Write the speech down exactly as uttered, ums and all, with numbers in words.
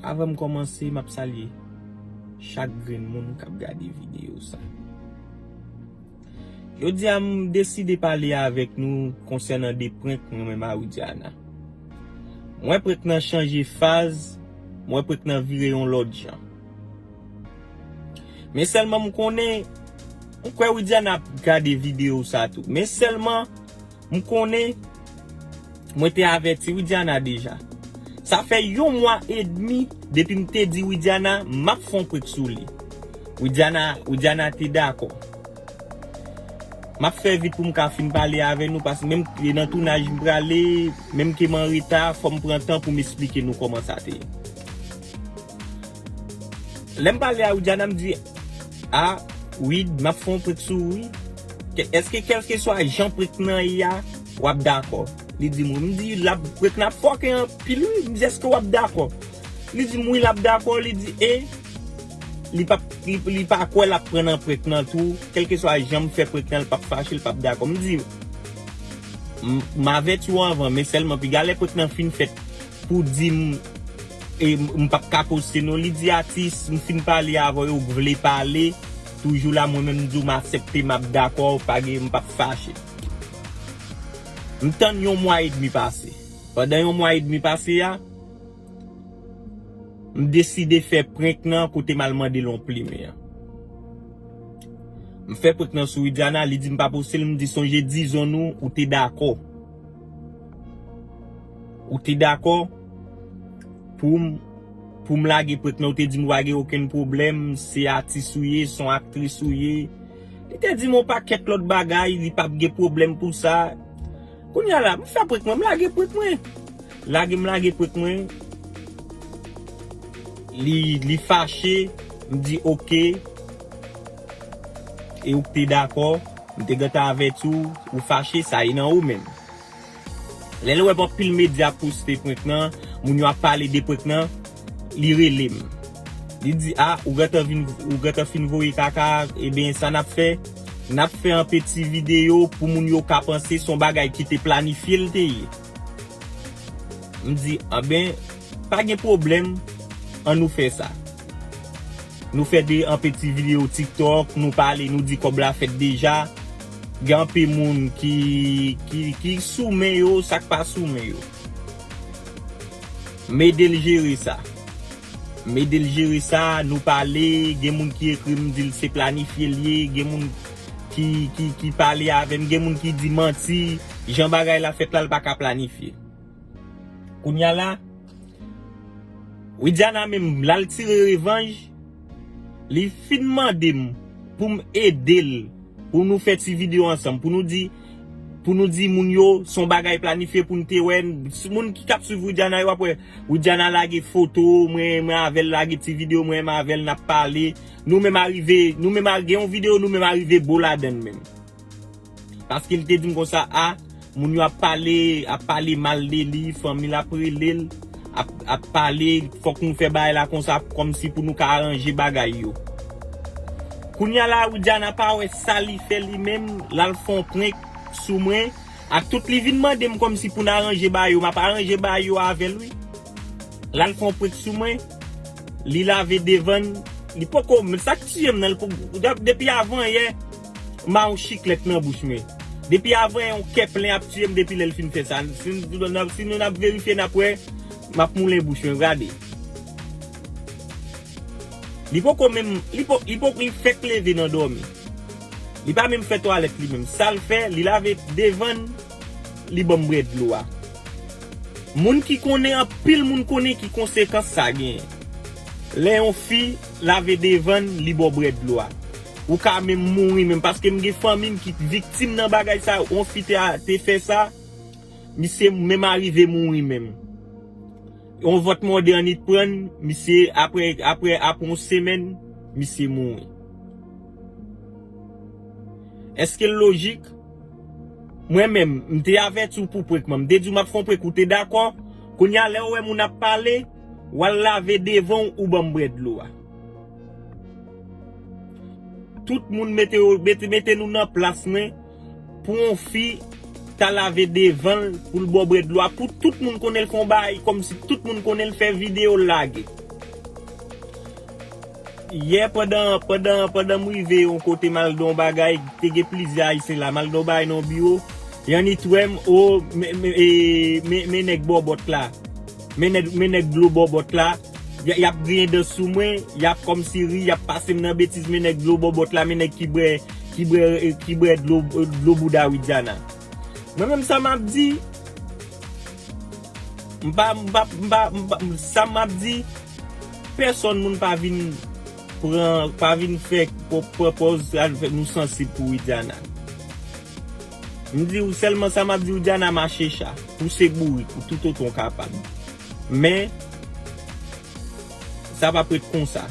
Avan m kòmanse, m ap salye chak grenn moun k ap gade videyo sa. Jodi a, m deside pale avèk nou konsènan de prank mwen menm a Widiana. M wè prank nan chanje faz, m wè prank nan vire yon lòt jan. Men sèlman m konnen, m kwè Widiana ap gade videyo sa tou. Men sèlman, m konnen, mwen te avèti Widiana deja. Sa fè yon mwa edmi depi m te di Widiana m ap fè yon prank sou li. Widiana, Widiana te dakò. M ap fè vit pou m ka fin pale avè nou, paske menm ke nan tounaj m prale, menm ke m an reta, fò m pran tan pou m esplike nou kòman sa te ye. Lè m pale a Widiana, m di, "A, Wid, m ap fè yon prank sou ou, wi. Ke- Èske kèlkeswa jan prank nan ye a, w ap dakò?" Li di m, wi. M di, "L ap, prank nan ap fòke anpil, wi." M di, "Èske w ap dakò?" Li di m, "Wi, l ap dakò." Li di, e li p ap, li, li pa kwè l ap pran nan prank nan tou. Kèlkeswa jan m fè prank nan, l p ap fache, l p ap dakò. M di, "M, m avèti w anvan, men sèlman piga lè prank nan fin fèt pou di m, e, m, m p ap ka poste non." Li di, "Atis, m fin pale avè w, ou vle pale, toujou la, mwen menm m di w m aksepte, m ap dakò, pa gen, m p ap fache." M tann yon mwa edmi pase. Pandan yon mwa edmi pase a, m deside fè prank nan kote m al mande l yon plimen an. M fè prank nan sou Widiana, li di m pa poste l, m di, "Sonje dizon nou, ou te dakò. Ou te dakò pou m, pou m lage prank nan, ou te di m ou pa gen okenn pwoblèm, se atis ou ye, se yon aktris ou ye." Li te di m yon pakèt lòt bagay, li p ap gen pwoblèm pou sa. Kounye a la, m fè prank mwen, m lage prank mwen. Lage m lage prank mwen. Li, li fache, m di, "Oke. E ou k te dakò, m te gentan avèti w, ou fache, sa e nan ou menm." Lè l wè m anpil medya ap poste prank nan, moun yo ap pale de prank nan, li rele m. Li di, "A, ou gentan vin, ou gentan fin voye kaka, ebyen, sa n ap fè, n ap fè anpe ti videyo pou moun yo ka panse se yon bagay ki te planifye l te ye." M di, "Anben, pa gen pwoblèm, ann nou fè sa." Nou fè de anpe ti videyo TikTok, nou pale, nou di kòb la fèt deja. Gen anpe moun ki, ki, ki sou men yo, sa k pa sou men yo. M ede l jere sa. M ede l jere sa, nou pale, gen moun ki ekri m di l se planifye l ye, gen moun ki, ki, ki pale avè m, gen moun ki di manti, jan bagay la fèt la, l pa ka planifye. Kounye a la, Widiana menm, l al tire revanj, li fin mande m pou m ede l, pou nou fè ti videyo ansanm, pou nou di, pou nou di moun yo se yon bagay planifye pou n te wè. Moun ki k ap swiv Widiana yo ap wè Widiana lage foto mwen, mwen avè l, lage ti videyo mwen, mwen avè l n ap pale. Nou menm arive, nou menm a- gen yon videyo nou menm arive bo ladann menm. Paske li te di m konsa, a, moun yo ap pale, ap pale mal de li, fanmi l ap rele l, ap, ap pale, fòk nou fè bagay la konsa, kòmsi pou nou ka aranje bagay yo. Kounye a la, Widiana pa wè sa li fè li menm, l al fè yon prank sou mwen, ak tout li vin mande m kòmsi pou n aranje bagay yo, m ap aranje bagay yo avè l, wi. L al fè yon prank sou mwen, li lave devan l, li poko, men sa k tiye m nan, li poko, depi avan yè, m a yon chiklèt nan bouch mwen. Depi avan yè, yon kè plen ap tiye m depi lè l fin fè sa. Si, si nou n ap verifye, n ap wè, m ap moulen bouch mwen, gade. Li poko menm, li po, li po, li fèk leve nan dòmi. Li pa menm fè twalèt li menm. Sa l fè, li lave devan l, li ban m brè dlo a. Moun ki konnen, anpil moun konnen ki konsekans sa genyen. Lè yon fi lave devan l, li ba w brè dlo a. Ou ka menm mouri menm, paske m gen fanmi m ki viktim nan bagay sa, yon fi te, te fè sa, misye menm arive mouri menm. Yon vòt mòde annit pran l, misye, apre, apre, apre yon semèn, misye mouri. Èske l lojik? Mwen menm, m te avèti w pou prank mwen. M te di w m ap fè yon prank, ou te dakò. Kounye a, lè w wè moun ap pale, w al lave devan w, ou ban m brè dlo a. Tout moun mete, mete, mete nou nan plas mwen pou yon fi ta lave devan l, pou l ba w brè dlo a, pou tout moun konnen l fè yon bagay, kòmsi tout moun konnen l fè videyo l lage. Yè pandan pandan pandan m rive yon kote m al nan yon bagay, te gen plizyè Ayisyen la, m al nan yon bagay nan yon biwo, y annik wè m, o, men men e, men men nèg bòbòt la, men nèg men nèg dlo bòbòt la, y y ap griyen dan sou mwen, y ap kòmsi ri, y ap pase m nan betiz, men nèg dlo bòbòt la, men nèg ki bwè ki bwè ki bwè dlo dlo bouda Widiana. Mwen menm sa m ap di, m pa m pa m pa m pa sa m ap di, pèsonn moun pa vin pran pa vin fè pran pòz al fè nou sansib pou Widiana. M di w sèlman sa m ap di, Widiana mache cha, pouse bourik ou tout otan w kapab. Men sa p ap ret konsa.